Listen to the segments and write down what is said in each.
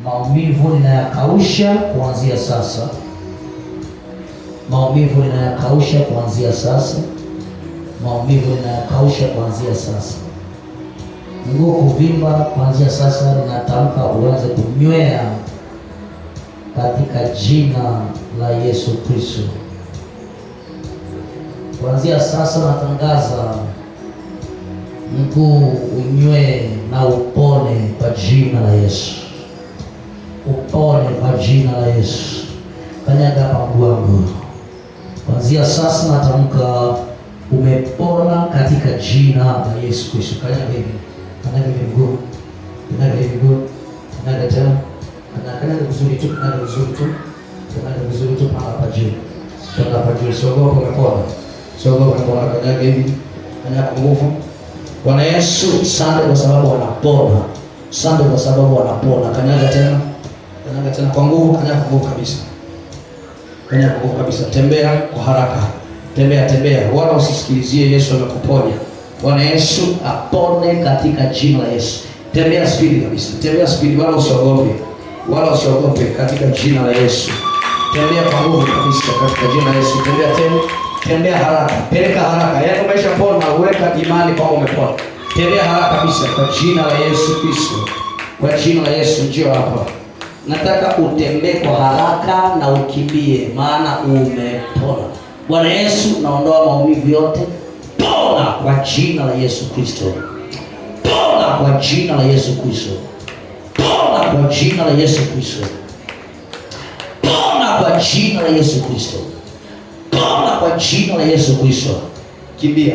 Maumivu ninayakausha kuanzia sasa. Maumivu ninayakausha kuanzia sasa. Maumivu ninayakausha kuanzia sasa. Mguu kuvimba kuanzia sasa, ninatamka uanze kunywea katika jina la Yesu Kristo. Kuanzia sasa natangaza mguu unywee na upone kwa jina la Yesu. Upone kwa jina la Yesu. Kanyaga hapa mguu wangu. Kuanzia sasa natamka umepona katika jina la Yesu Kristo. Kanyaga hivi. Kanyaga hivi mguu. Kanyaga hivi mguu. Kanyaga tena. Kanyaga vizuri tu, kanyaga vizuri tu. Kanyaga vizuri tu, panda hapa juu. Panda hapa juu. Siogope, umepona. Siogope, umepona. Kanyaga hivi. Kanyaga kwa nguvu. Bwana Yesu, asante kwa sababu wanapona. Asante kwa sababu wanapona. Kanyaga tena. Kanyaga tena kwa nguvu, kanyaga kwa nguvu kabisa. Kanyaga kwa nguvu kabisa. Tembea kwa haraka. Tembea, tembea. Wala usisikilizie, Yesu amekuponya. Bwana Yesu apone katika jina la Yesu. Tembea spidi kabisa. Tembea spidi, wala usiogope. Wala usiogope katika jina la Yesu. Tembea kwa nguvu kabisa katika jina la Yesu. Tembea tena. Tembea haraka. Peleka haraka. Yaani umeshapona, weka imani kwamba umepona. Tembea haraka kabisa kwa jina la Yesu Kristo. Kwa jina la Yesu, njoo hapa. Nataka utembee kwa haraka na ukimbie, maana umepona. Bwana Yesu, naondoa maumivu yote. Pona kwa jina la Yesu Kristo. Pona kwa jina la Yesu Kristo. Pona kwa jina la Yesu Kristo. Pona kwa jina la Yesu Kristo. Pona kwa jina la Yesu Kristo. Kimbia.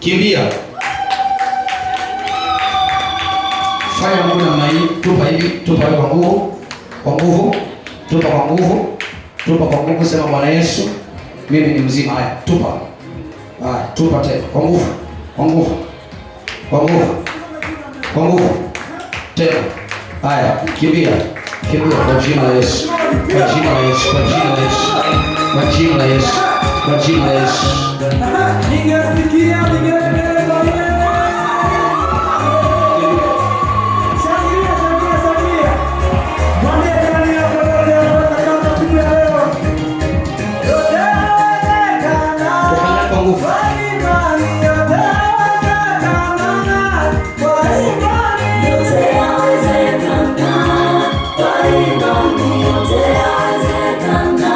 Kimbia. Fanya mguu namna hii, tupa hivi, tupa hivi kwa nguvu, kwa nguvu, tupa kwa nguvu, tupa kwa nguvu, sema Bwana Yesu, mimi ni mzima. Haya, tupa. Haya, tupa tena kwa nguvu, kwa nguvu, kwa nguvu, kwa nguvu. Tena. Haya, kimbia. Kimbia kwa jina la Yesu. Kwa jina la Yesu, kwa jina la Yesu. Kwa jina la Yesu. Kwa jina la Yesu. Ningesikia vigelegele vya Yesu. Shangilia, shangilia, shangilia. Mwambie jirani yako, yote yanawezekana siku ya leo. Yote yanawezekana. Tukanyaga kwa nguvu. Kwa imani, yote yanawezekana. Kwa imani. Yote yawezekana, kwa imani, yote yawezekana,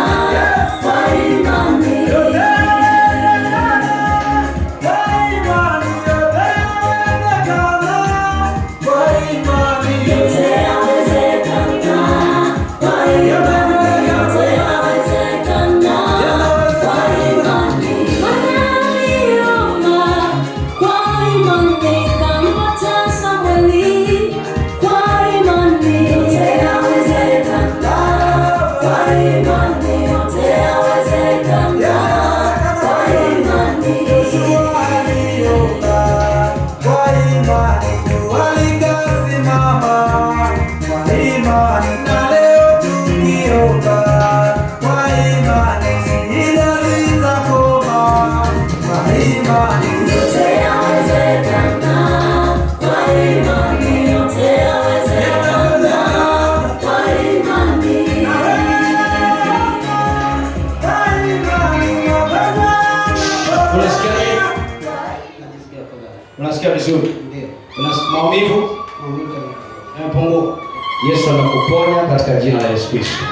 kwa imani. Yote yawezekana. Kwa imani, yote yawezekana. Kwa imani. Yote yawezekana, kwa imani, yote yawezekana, kwa imani. Aliomba kwa imani, kampata Samweli, kwa imani. Yote yawezekana, kwa imani, yote yawezekana, kwa imani. Yoshua aliomba kwa imani, jua likasimama kwa imani, na leo tukiomba kwa imani, shida zitakoma kwa imani. Yote yawezekana, kwa imani, yote yawezekana, kwa imani. Kwa imani, Unasikia nini? Unasikia vizuri? Ndio. Una maumivu Maumivu yamepungua. Yesu amekuponya katika jina la Yesu Kristo.